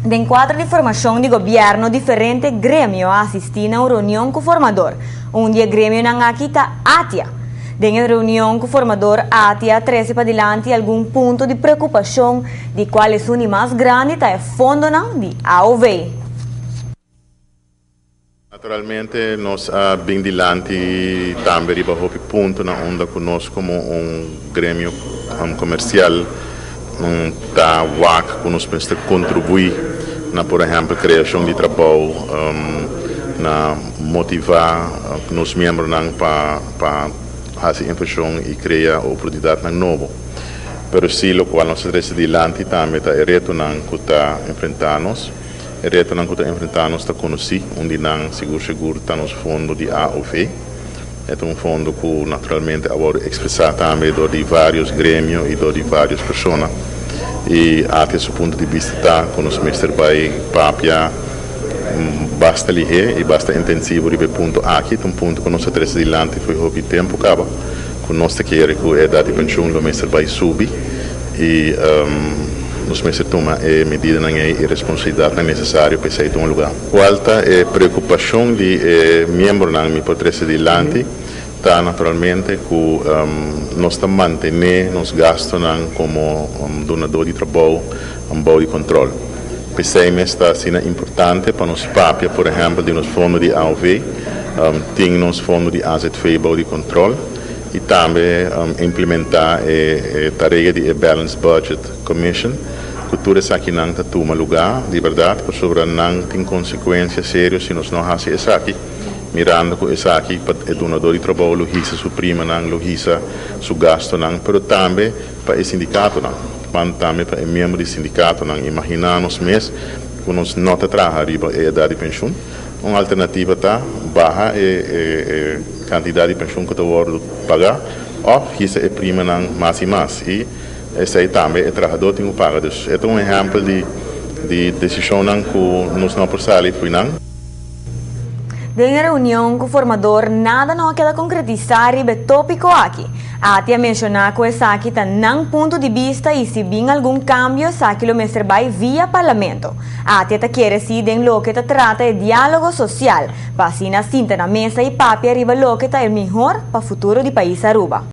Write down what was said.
Den cuadro di formacion di gobierno diferente gremio a asisti na un reunion cu formador. Un di e gremionan aki ta ATIA. Den e reunion cu formador ATIA a trece padilanti algun punto di preocupacion di cual esun di mas grandi ta e fondonan di AOV. Naturalmente nos a bin dilanti tambe riba hopi punto na unda cu nos como un gremio comercial ta wak cu nos mester contribui na, por ehempel, creacion di trabou, na motiva nos miembronan pa haci inversion y crea oportunidadnan nobo. Pero si locual nos a trece dilanti tambe ta e retonan cu ta enfrenta nos. E retonan ku ta enfrentá nos ta konosí, un di nan sigur sigur ta nos fondo di AOV. E ta un fondo ku naturalmente a wòrdu ekspresá tambe dor di vários gremio i dor di vários persona. I ATIA su punto di bista ta ku nos mester bai papia basta lihé i basta intensivo riba e punto aki. Ta un punto ku nos a trese dilanti fo'i hopi tempu kaba, ku nos ta kere ku e edat di penshun lo mester bai subi i nos mester tuma e medidanan ei i responsabilidatnan nesesario pa esei tuma lugá. Kual ta e preokupashon di e miembronan mi por trese dilanti ta naturalmente ku nos ta mantené nos gastunan komo dunadó di trabou bou di kontrol. P'esei mes ta asina importante pa nos papia por ehèmpel di nos fondo di AOV, tin nos fondo di AZV bou di kontrol i tambe implementá e tarea di e Balanced Budget Commission, ku tur esakinan ta tuma lugá di bèrdat pasobra nan tin konsekuensia serio si nos no hasi esaki, mirando ku esaki pa e dunadó di trabou lo hisa su primanan, lo hisa su gastunan, pero tambe pa e sindikatonan, pan tambe pa e miembro di sindikatonan. Imaginá nos mes ku nos no ta traha riba e edat di penshun. Un alternativa ta baha e kantidat di penshun ku ta wòrdu pagá òf hisa e primanan mas i mas. I esei tambe e trahadó tin ku paga. Dus e ta un ehèmpel di desishonnan ku nos no por sali fo'i nan. Den e reunion ku formador nada no a keda konkretisá riba e tópiko aki. ATIA a menshoná ku esaki ta nan punto di bista i si bin algun kambio esaki lo mester bai via Parlamento. ATIA ta kere si den loke ta trata e diálogo sosial, pa asina sinta na mesa i papia riba loke ta e mihor pa futuro di pais Aruba.